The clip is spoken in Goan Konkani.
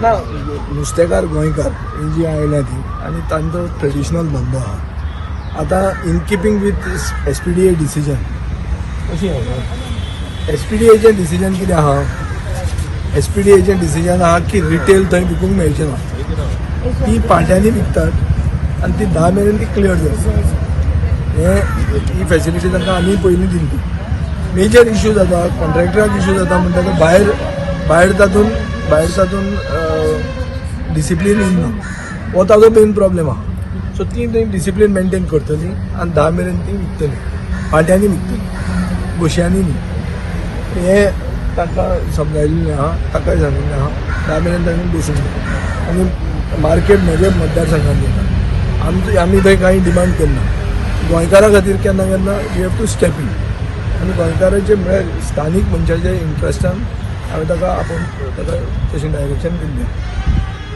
ना, नुस्तेकार गोंयकार ही जी आयल्या ती आनी तांचो ट्रेडिशनल धंदो आहा. आतां in keeping with SPDA decision, कशी एसपीडीएचें डिसिजन कितें आहा? एसपीडीएचें डिसिजन आहा की रिटेल थंय विकूंक मेळचें ना. ती पाट्यांनी विकतात आनी ती 10 मेरेन ती क्लियर जाता. हे ही फॅसिलिटी तांकां आमी पयलीं दिल्ली. मेजर इश्यू जाता, कॉन्ट्रॅक्टराक इश्यू जाता म्हणटा तो भायर भायर तातूंत डिसिप्लीन उरना, हो ताजो मेन प्रॉब्लेम आहा. सो ती थंय डिसिप्लीन मेंटेन करतली आनी 10 मेरेन ती विकतली, पाट्यांनी विकतली, गोशयांनी न्ही. हें तांकां समजायिल्लें आहा, ताकाय सांगिल्लें आहा, 10 मेरेन तांणी बसूंक जाय. आनी मार्केट म्हजे मतदारसंघात येता आमचो, आमी थंय कांय डिमांड करना. गोंयकारा खातीर केन्ना केन्ना we have to step in आनी गोंयकाराचे, म्हळ्यार स्थानीक मनशाच्या इंट्रस्टान हांवें ताका आपोवन ताका तशें डायरेक्शन दिल्लें.